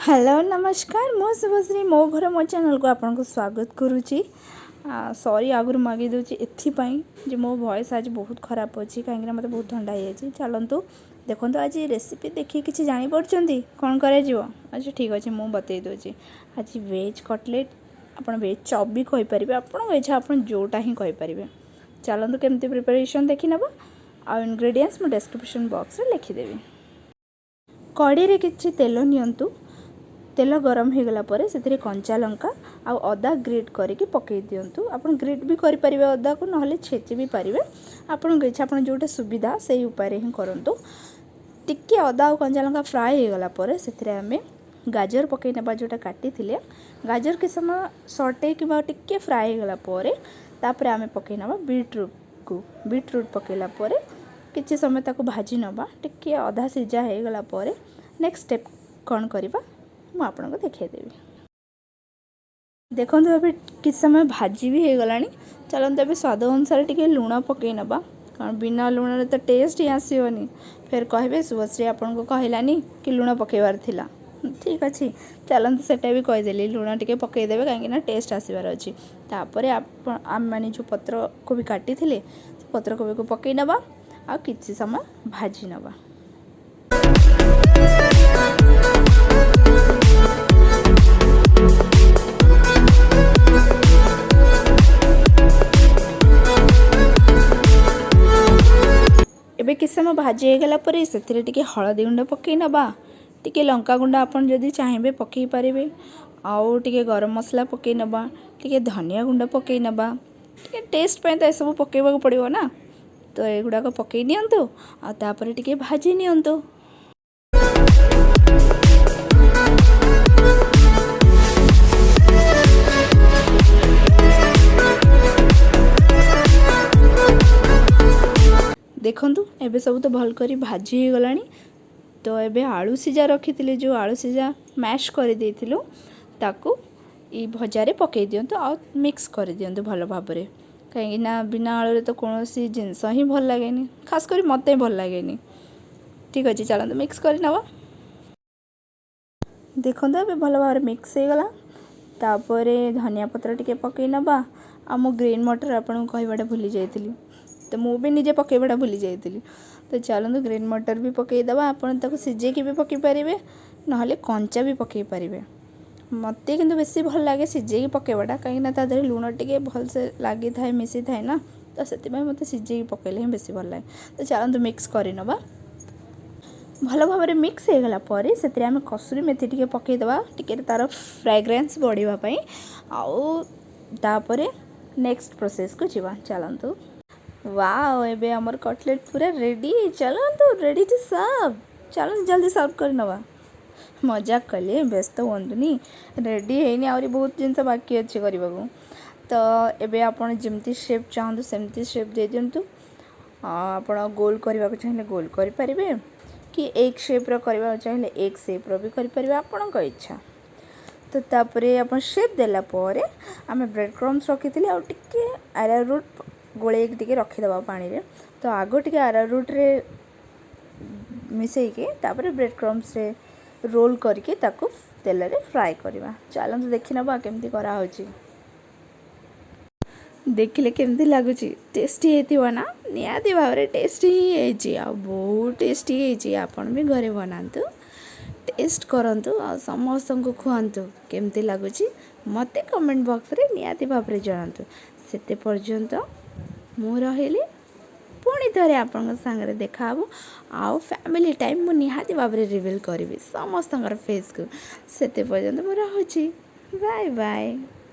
Hello, ନମସ୍କାର। ମୁଁ ଶୁଭଶ୍ରୀ, ମୋ ଘର ମୋ ଚ୍ୟାନେଲକୁ ଆପଣଙ୍କୁ ସ୍ୱାଗତ କରୁଛି। ସରି ଆଗରୁ ମାଗି ଦେଉଛି ଏଥିପାଇଁ ଯେ ମୋ ଭଏସ୍ ଆଜି ବହୁତ ଖରାପ ଅଛି, କାହିଁକିନା ମୋତେ ବହୁତ ଥଣ୍ଡା ହେଇଯାଇଛି। ଚାଲନ୍ତୁ ଦେଖନ୍ତୁ, ଆଜି ରେସିପି ଦେଖିକି କିଛି ଜାଣିପାରୁଛନ୍ତି କ'ଣ କରାଯିବ? ଆଚ୍ଛା, ଠିକ୍ ଅଛି, ମୁଁ ବତେଇ ଦେଉଛି। ଆଜି ଭେଜ୍ କଟଲେଟ୍, ଆପଣ ଭେଜ୍ ଚପ୍ ବି କହିପାରିବେ, ଆପଣଙ୍କ ଇଚ୍ଛା, ଆପଣ ଯେଉଁଟା ହିଁ କହିପାରିବେ। ଚାଲନ୍ତୁ, କେମିତି ପ୍ରିପାରେସନ୍ ଦେଖିନେବା ଆଉ ଇନଗ୍ରେଡ଼ିଏଣ୍ଟସ୍ ମୁଁ ଡେସ୍କ୍ରିପସନ୍ ବକ୍ସରେ ଲେଖିଦେବି। କଢ଼େଇରେ କିଛି ତେଲ ନିଅନ୍ତୁ। ତେଲ ଗରମ ହୋଇଗଲା ପରେ ସେଥିରେ କଞ୍ଚା ଲଙ୍କା ଆଉ ଅଦା ଗ୍ରେଟ୍ କରିକି ପକାଇ ଦିଅନ୍ତୁ। ଆପଣ ଗ୍ରେଟ୍ ବି କରିପାରିବେ ଅଦାକୁ, ନହେଲେ ଛେଚି ବି ପାରିବେ। ଆପଣଙ୍କ ଇଚ୍ଛା, ଆପଣ ଯେଉଁଟା ସୁବିଧା ସେଇ ଉପାୟରେ ହିଁ କରନ୍ତୁ। ଟିକେ ଅଦା ଆଉ କଞ୍ଚା ଲଙ୍କା ଫ୍ରାଏ ହୋଇଗଲା ପରେ ସେଥିରେ ଆମେ ଗାଜର ପକାଇ ନେବା, ଯେଉଁଟା କାଟିଥିଲେ। ଗାଜର କିଛି ସମୟ ସଟେ କିମ୍ବା ଟିକେ ଫ୍ରାଏ ହୋଇଗଲା ପରେ ତାପରେ ଆମେ ପକାଇ ନେବା ବିଟ୍ରୁଟ୍କୁ। ବିଟ୍ରୁଟ୍ ପକାଇଲା ପରେ କିଛି ସମୟ ତାକୁ ଭାଜି ନେବା। ଟିକେ ଅଧା ସିଝା ହେଇଗଲା ପରେ ନେକ୍ସଟ ଷ୍ଟେପ୍ କ'ଣ କରିବା, ମୁଁ ଆପଣଙ୍କୁ ଦେଖାଇଦେବି। ଦେଖନ୍ତୁ, ଏବେ କିଛି ସମୟ ଭାଜି ବି ହେଇଗଲାଣି। ଚାଲନ୍ତୁ, ଏବେ ସ୍ୱାଦ ଅନୁସାରେ ଟିକେ ଲୁଣ ପକାଇ ନେବା, କାରଣ ବିନା ଲୁଣରେ ତ ଟେଷ୍ଟ ହିଁ ଆସିବନି। ଫେର୍ କହିବେ, ଶୁଭଶ୍ରୀ ଆପଣଙ୍କୁ କହିଲାନି କି ଲୁଣ ପକାଇବାର ଥିଲା। ଠିକ୍ ଅଛି, ଚାଲନ୍ତୁ, ସେଟା ବି କହିଦେଲି। ଲୁଣ ଟିକେ ପକାଇଦେବେ, କାହିଁକିନା ଟେଷ୍ଟ ଆସିବାର ଅଛି। ତାପରେ ଆପଣ ଆମେମାନେ ଯେଉଁ ପତ୍ରକୋବି କାଟିଥିଲେ, ସେ ପତ୍ରକୋବିକୁ ପକାଇ ନେବା ଆଉ କିଛି ସମୟ ଭାଜି ନେବା। ଏବେ କିଛି ସମୟ ଭାଜି ହେଇଗଲା ପରେ ସେଥିରେ ଟିକେ ହଳଦୀ ଗୁଣ୍ଡ ପକାଇ ନେବା, ଟିକେ ଲଙ୍କା ଗୁଣ୍ଡ ଆପଣ ଯଦି ଚାହିଁବେ ପକାଇ ପାରିବେ, ଆଉ ଟିକେ ଗରମ ମସଲା ପକାଇ ନେବା, ଟିକେ ଧନିଆ ଗୁଣ୍ଡ ପକାଇ ନେବା। ଟିକେ ଟେଷ୍ଟ ପାଇଁ ତ ଏସବୁ ପକାଇବାକୁ ପଡ଼ିବ ନା। ତ ଏଗୁଡ଼ାକ ପକାଇ ନିଅନ୍ତୁ ଆଉ ତାପରେ ଟିକେ ଭାଜି ନିଅନ୍ତୁ। ଦେଖନ୍ତୁ, ଏବେ ସବୁ ତ ଭଲ କରି ଭାଜି ହେଇଗଲାଣି। ତ ଏବେ ଆଳୁ ସିଝା ରଖିଥିଲେ, ଯେଉଁ ଆଳୁ ସିଝା ମ୍ୟାଶ୍ କରିଦେଇଥିଲୁ, ତାକୁ ଏଇ ଭଜାରେ ପକାଇ ଦିଅନ୍ତୁ ଆଉ ମିକ୍ସ କରିଦିଅନ୍ତୁ ଭଲ ଭାବରେ, କାହିଁକିନା ବିନା ଆଳୁରେ ତ କୌଣସି ଜିନିଷ ହିଁ ଭଲ ଲାଗେନି, ଖାସ କରି ମୋତେ ଭଲ ଲାଗେନି। ଠିକ୍ ଅଛି, ଚାଲନ୍ତୁ ମିକ୍ସ କରିନେବା। ଦେଖନ୍ତୁ, ଏବେ ଭଲ ଭାବରେ ମିକ୍ସ ହେଇଗଲା। ତାପରେ ଧନିଆ ପତ୍ର ଟିକେ ପକାଇ ନେବା। ଆଉ ମୁଁ ଗ୍ରୀନ୍ ମଟର ଆପଣଙ୍କୁ କହିବାଟା ଭୁଲି ଯାଇଥିଲି, ତ ମୁଁ ବି ନିଜେ ପକାଇବାଟା ଭୁଲି ଯାଇଥିଲି। ତ ଚାଲନ୍ତୁ, ଗ୍ରୀନ୍ ମଟର ବି ପକାଇଦେବା। ଆପଣ ତାକୁ ସିଝେଇକି ବି ପକାଇ ପାରିବେ, ନହେଲେ କଞ୍ଚା ବି ପକାଇ ପାରିବେ। ମୋତେ କିନ୍ତୁ ବେଶୀ ଭଲ ଲାଗେ ସିଝେଇକି ପକାଇବାଟା, କାହିଁକିନା ତା ଦେହରେ ଲୁଣ ଟିକେ ଭଲସେ ଲାଗିଥାଏ, ମିଶିଥାଏ ନା। ତ ସେଥିପାଇଁ ମୋତେ ସିଝେଇକି ପକାଇଲେ ହିଁ ବେଶୀ ଭଲ ଲାଗେ। ତ ଚାଲନ୍ତୁ ମିକ୍ସ କରିନେବା। ଭଲ ଭାବରେ ମିକ୍ସ ହେଇଗଲା ପରେ ସେଥିରେ ଆମେ କସୁରୀ ମେଥି ଟିକେ ପକାଇଦେବା, ଟିକେ ତା'ର ଫ୍ରାଗ୍ରାନ୍ସ ବଢ଼ିବା ପାଇଁ। ଆଉ ତାପରେ ନେକ୍ସଟ ପ୍ରୋସେସ୍କୁ ଯିବା। ଚାଲନ୍ତୁ। ୱାଓ, ଏବେ ଆମର କଟଲେଟ୍ ପୁରା ରେଡ଼ି। ଚାଲନ୍ତୁ, ରେଡ଼ି ଟୁ ସର୍ଭ। ଚାଲନ୍ତୁ, ଜଲ୍ଦି ସର୍ଭ କରିନେବା। ମଜାକ କଲି, ବ୍ୟସ୍ତ ହୁଅନ୍ତୁନି, ରେଡ଼ି ହେଇନି, ଆହୁରି ବହୁତ ଜିନିଷ ବାକି ଅଛି କରିବାକୁ। ତ ଏବେ ଆପଣ ଯେମିତି ସେପ୍ ଚାହାନ୍ତୁ, ସେମିତି ସେପ୍ ଦେଇଦିଅନ୍ତୁ। ଆପଣ ଗୋଲ କରିବାକୁ ଚାହିଁଲେ ଗୋଲ କରିପାରିବେ କି ଏଗ୍ ସେପ୍ର କରିବାକୁ ଚାହିଁଲେ ଏଗ୍ ସେପ୍ର ବି କରିପାରିବେ, ଆପଣଙ୍କ ଇଚ୍ଛା। ତ ତାପରେ ଆପଣ ସେପ୍ ଦେଲା ପରେ ଆମେ ବ୍ରେଡ଼୍ କ୍ରମ୍ସ ରଖିଥିଲେ ଆଉ ଟିକେ ଆରାରୁଟ୍ ଗୋଳେଇକି ଟିକେ ରଖିଦେବା ପାଣିରେ। ତ ଆଗ ଟିକେ ଆରାରୁଟ୍ରେ ମିଶାଇକି ତାପରେ ବ୍ରେଡ଼୍ କ୍ରମ୍ସରେ ରୋଲ୍ କରିକି ତାକୁ ତେଲରେ ଫ୍ରାଏ କରିବା। ଚାଲନ୍ତୁ ଦେଖିନେବା କେମିତି କରାହେଉଛି। ଦେଖିଲେ କେମିତି ଲାଗୁଛି? ଟେଷ୍ଟି ହେଇଥିବ ନା? ନିହାତି ଭାବରେ ଟେଷ୍ଟି ହିଁ ହେଇଛି ଆଉ ବହୁତ ଟେଷ୍ଟି ହେଇଛି। ଆପଣ ବି ଘରେ ବନାନ୍ତୁ, ଟେଷ୍ଟ କରନ୍ତୁ ଆଉ ସମସ୍ତଙ୍କୁ ଖୁଆନ୍ତୁ। କେମିତି ଲାଗୁଛି, ମୋତେ କମେଣ୍ଟ ବକ୍ସରେ ନିହାତି ଭାବରେ ଜଣାନ୍ତୁ। ସେତେ ପର୍ଯ୍ୟନ୍ତ ମୁଁ ରହିଲି। ପୁଣି ଥରେ ଆପଣଙ୍କ ସାଙ୍ଗରେ ଦେଖାହେବ ଆଉ ଫ୍ୟାମିଲି ଟାଇମ୍ ମୁଁ ନିହାତି ଭାବରେ ରିଭିଲ୍ କରିବି ସମସ୍ତଙ୍କର ଫେସ୍କୁ। ସେତେ ପର୍ଯ୍ୟନ୍ତ ମୁଁ ରହୁଛି। Bye bye.